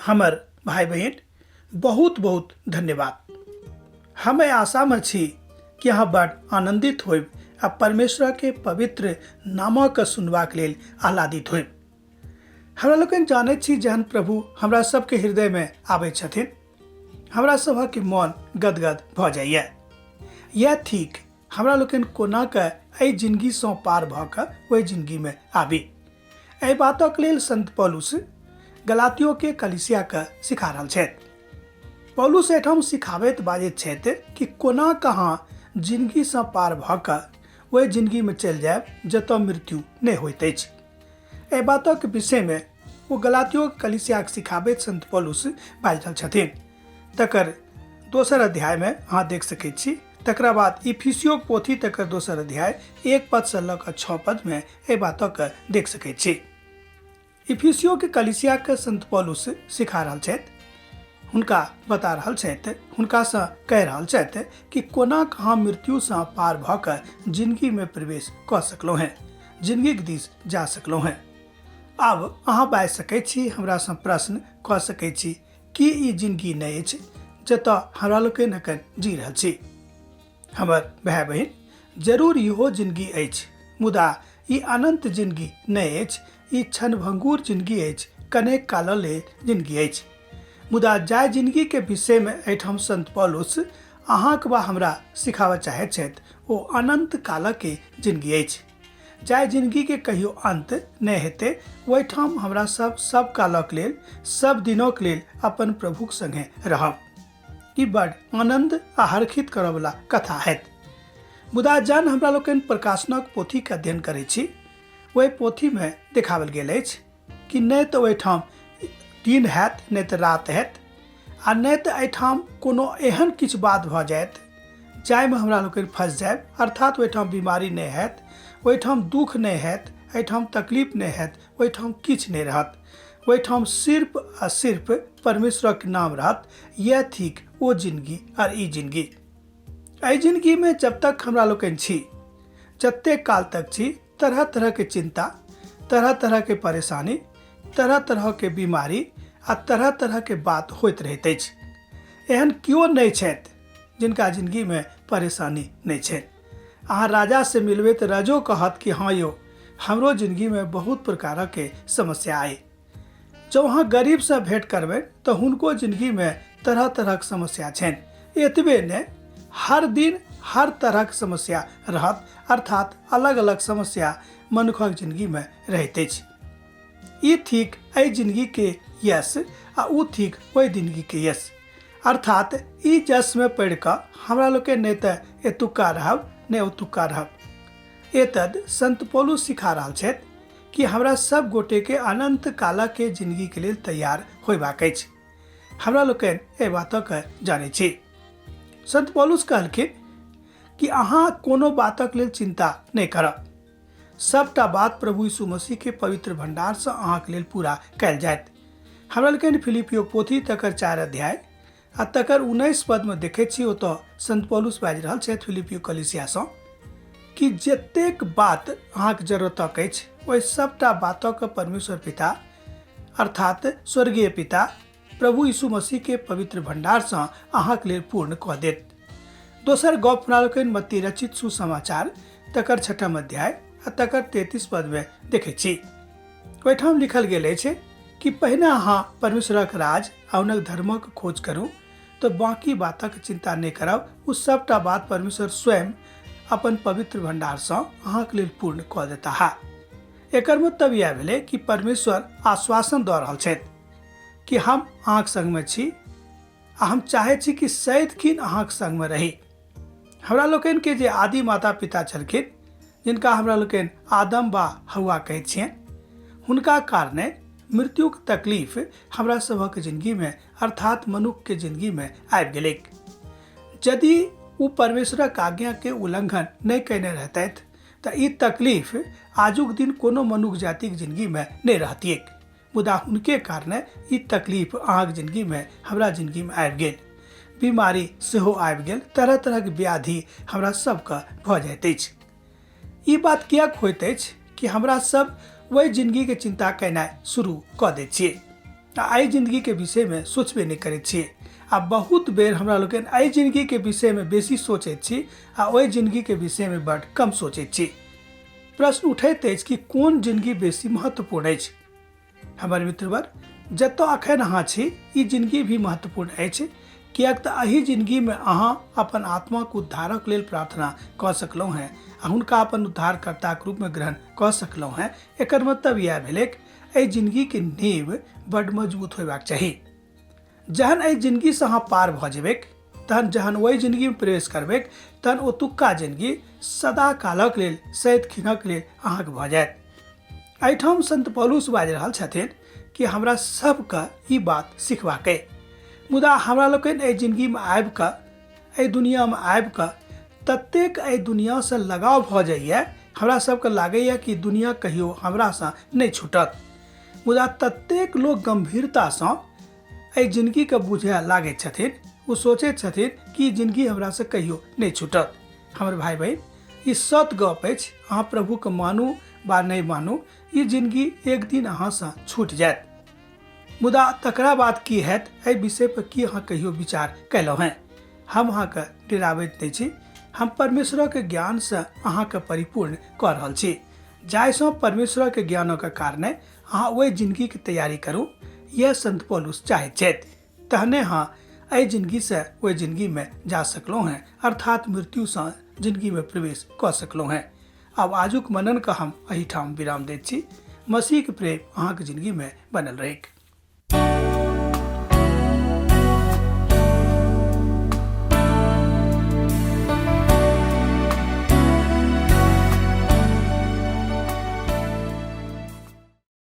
हमर भाइ बहिन, बहुत बहुत धन्यवाद। हम एहि आशामे छी कि अहाँ बड़ आनन्दित होयब आ परमेश्वरके पवित्र नामक सुनबाक लेल आह्लादित होयब। हमरा लोकनि जानैत छी, जहन प्रभु हमरा सबके हृदयमे आबै छथिन, हमरा सभक मन गदगद भऽ जाइए। इएह थिक हमरा लोकनि कोना कऽ एहि जिनगीसँ पार भऽ कऽ ओहि जिनगीमे आबी। एहि बातक लेल संत पौलुस गलातियोके कलिसियाके सिखा रहल छथि। पौलुस एहिठाम सिखाबैत बाजैत छथि कि कोना कहाँ जिनगीसँ पार भऽ कऽ ओहि जिनगीमे चलि जायब जतऽ मृत्यु नहि होइत अछि। एहि बातक विषयमे ओ गलातियो कलिसियाके सिखाबैत संत पौलुस बाजि रहल छथिन। तकर दोसर अध्यायमे अहाँ देख सकैत छी। तकरा बाद इफिसियोक पोथी तकर दोसर अध्याय 1 पदसँ लऽ कऽ 6 पदमे एहि बातक देख सकैत छी। इफिसियोके कलिसियाके संत पौलुस सिखा रहल छथि, हुनका बता रहल छथि, हुनकासँ कहि रहल छथि कि कोना कहाँ मृत्युसँ पार भऽ कऽ जिनगीमे प्रवेश कऽ सकलहुँ हेँ, जिनगीके दिस जा सकलहुँ हेँ। आब अहाँ बाजि सकैत छी, हमरासँ प्रश्न कऽ सकैत छी कि ई जिनगी नहि अछि जतऽ हमरा लोकनि एखन जी रहल छी? हमर भाय बहिन, जरूर इहो जिनगी अछि, मुदा ई अनन्त जिनगी नहि अछि। ई क्षणभंगुर जिनगी अछि, कनेक काल लेल जिनगी अछि। मुदा जाहि जिनगीके विषयमे एहिठाम संत पौलुस अहाँक वा हमरा सिखाबऽ चाहैत छथि, ओ अनन्त कालके जिनगी अछि, जाहि जिनगीके कहियो अन्त नहि हेतै। ओहिठाम हमरा सब सब कालक लेल, सब दिनक लेल अपन प्रभुक संगे रहब। ई बड़ आनन्द आ हर्षित करऽवला कथा हैत। मुदा जहन हमरा लोकनि प्रकाशनक पोथीके अध्ययन करै छी, ओहि पोथीमे देखाओल गेल अछि कि नहि तऽ ओहिठाम दिन हैत, नहि तऽ राति हैत, आ नहि तऽ एहिठाम कोनो एहन किछु बात भऽ जायत जाहिमे हमरा लोकनि फँसि जायब। अर्थात ओहिठाम बीमारी नहि हैत, ओहिठाम दुःख नहि हैत, एहिठाम तकलीफ नहि हैत, ओहिठाम किछु नहि रहत। ओहिठाम सिर्फ आ सिर्फ परमेश्वरक नाम रहत। इएह थिक ओ जिनगी आर ई जिनगी। एहि जिनगीमे जब तक हमरा लोकनि छी, जतेक काल तक छी, तरह तरहके चिन्ता, तरह तरहके परेशानी, तरह तरहके बीमारी आ तरह तरहके बात होइत रहैत अछि। एहन केओ नहि छथि जिनका जिनगीमे परेशानी नहि छनि। अहाँ राजासँ मिलबै तऽ राजो कहत कि हँ यौ, हमरो जिनगीमे बहुत प्रकारके समस्या अइ। जँ अहाँ गरीबसँ भेँट करबै तऽ हुनको जिनगीमे तरह तरहक समस्या छनि। एतबे नहि, हर दिन हर तरहक समस्या रहत, अर्थात अलग अलग समस्या मनुखक जिनगीमे रहैत अछि। ई थिक एहि जिनगीके यश आ ओ थिक ओहि जिनगीके यश। अर्थात ई जशमे पढ़ि कऽ हमरा लोकनि नहि तऽ एतुक्का रहब, नहि ओतुक्का रहब। एतद संत पौलुस सिखा रहल छथि कि हमरा सब गोटेके अनन्त कालके जिनगीके लेल तैयार होयबाक अछि। हमरा लोकनि एहि बातक जानै छी। संत पौलुस कहलखिन कि अहाँ कोनो बातक लेल चिन्ता नहि करब, सबटा बात प्रभु यीशु मसीह के पवित्र भंडारसँ अहाँके लेल पूरा कयल जायत। हमरा लोकनि फिलिपियो पोथी तकर 4 अध्याय आ तकर 19 पदमे देखै छी, ओतऽ संत पौलुस बाजि रहल छथि फिलिपियो कलिसियासँ कि जतेक बात अहाँके जरूरतक अछि, ओहि सबटा बातक परमेश्वर पिता अर्थात स्वर्गीय पिता प्रभु यीशु मसीह के पवित्र भंडारसँ अहाँके लेल पूर्ण कऽ देत। दोसर गप हमरा लोकनि मत्ती रचित सुसमाचार तकर 6 अध्याय आ तकर 33 पदमे देखै छी। ओहिठाम लिखल गेल अछि कि पहिने अहाँ परमेश्वरक राज आ हुनक धर्मक खोज करू, तऽ बाँकी बातक चिन्ता नहि करब। ओ सबटा बात परमेश्वर स्वयं अपन पवित्र भंडारसँ अहाँके लेल पूर्ण कऽ देताह। एकर मतलब इएह भेलै कि परमेश्वर आश्वासन दऽ रहल छथि कि हम अहाँके संगमे छी आ हम चाहै छी कि सदिखिन अहाँके संगमे रही। हमरा लोकनिके जे आदि माता पिता छलखिन, जिनका हमरा लोकनि आदम वा हौआ कहै छियनि, हुनका कारणे मृत्युक तकलीफ हमरा सभक जिनगीमे अर्थात मनुखके जिनगीमे आबि गेलैक। यदि ओ परमेश्वरक आज्ञाके उल्लंघन नहि कयने रहतथि तऽ ई तकलीफ आजुक दिन कोनो मनुख जातिक जिनगीमे नहि रहतियैक। मुदा हुनके कारणे ई तकलीफ अहाँके जिनगीमे, हमरा जिनगीमे आबि गेल। बीमारी सेहो आबि गेल, तरह तरहक व्याधि हमरा सबके भऽ जाइत अछि। ई बात किएक होइत अछि कि हमरा सब ओहि जिनगीके चिन्ता केनाइ शुरू कऽ दै छियै? आ एहि जिन्दगीके विषयमे सोचबे नहि करैत छी। आ बहुत बेर हमरा लोकनि एहि जिन्दगीके विषयमे बेसी सोचैत छी आ ओहि जिन्दगीके विषयमे बड्ड कम सोचैत छी। प्रश्न उठैत अछि कि कोन जिन्दगी बेसी महत्वपूर्ण अछि। हमर मित्रवर, जतऽ अखन अहाँ छी ई जिन्दगी भी महत्वपूर्ण अछि, किएक तऽ एहि जिन्दगीमे अहाँ अपन आत्माक उद्धारक लेल प्रार्थना कऽ सकलहुँ हेँ आ हुनका अपन उद्धारकर्ताक रूपमे ग्रहण कऽ सकलहुँ हेँ। एकर मतलब इएह भेलैक एहि जिन्दगीके नींव बड्ड मजबूत होयबाक चाही। जहन एहि जिन्दगीसँ अहाँ पार भऽ जेबैक, तहन जहन ओहि जिन्दगीमे प्रवेश करबैक, तहन ओतुक्का जिन्दगी सदा कालक लेल सैत खिनक लेल अहाँके भऽ जायत। एहिठाम संत पौलुस बाजि रहल छथिन कि हमरा सबके ई बात सिखबाक अइ, मुदा हमरा लोकनि एहि जिन्दगीमे आबि कऽ, एहि दुनियामे आबि कऽ ततेक एहि दुनियासँ लगाव भऽ जाइए, हमरा सबके लागैए कि दुनिया कहियो हमरासँ नहि छूटत। मुदा ततेक लोक गम्भीरतासँ एहि जिन्दगीके बुझए लागैत छथिन, ओ सोचैत छथिन कि ई जिन्दगी हमरासँ कहियो नहि छूटत। हमर भाइ बहिन, ई सत गप अछि, अहाँ प्रभुके मानू वा नहि मानू, ई जिन्दगी एक दिन अहाँसँ छूटि जायत। मुदा तकरा बाद की हैत, एहि विषय पर की अहाँ कहियो विचार कयलहुँ हेँ? हम अहाँके डराबैत नहि छी, हम परमेश्वरक ज्ञानसँ अहाँके परिपूर्ण कऽ रहल छी, जाहिसँ परमेश्वरक ज्ञानक कारणे अहाँ ओहि जिन्दगीके तैयारी करू। यह संत पौलुस चाहैत छथि, तहने अहाँ एहि जिन्दगीसँ ओहि जिन्दगीमे जा सकलहुँ हेँ, अर्थात मृत्युसँ जिन्दगीमे प्रवेश कऽ सकलहुँ हेँ। आब आजुक मननके हम एहिठाम विराम दैत छी। मसीहके प्रेम अहाँके जिन्दगीमे बनल रहैक।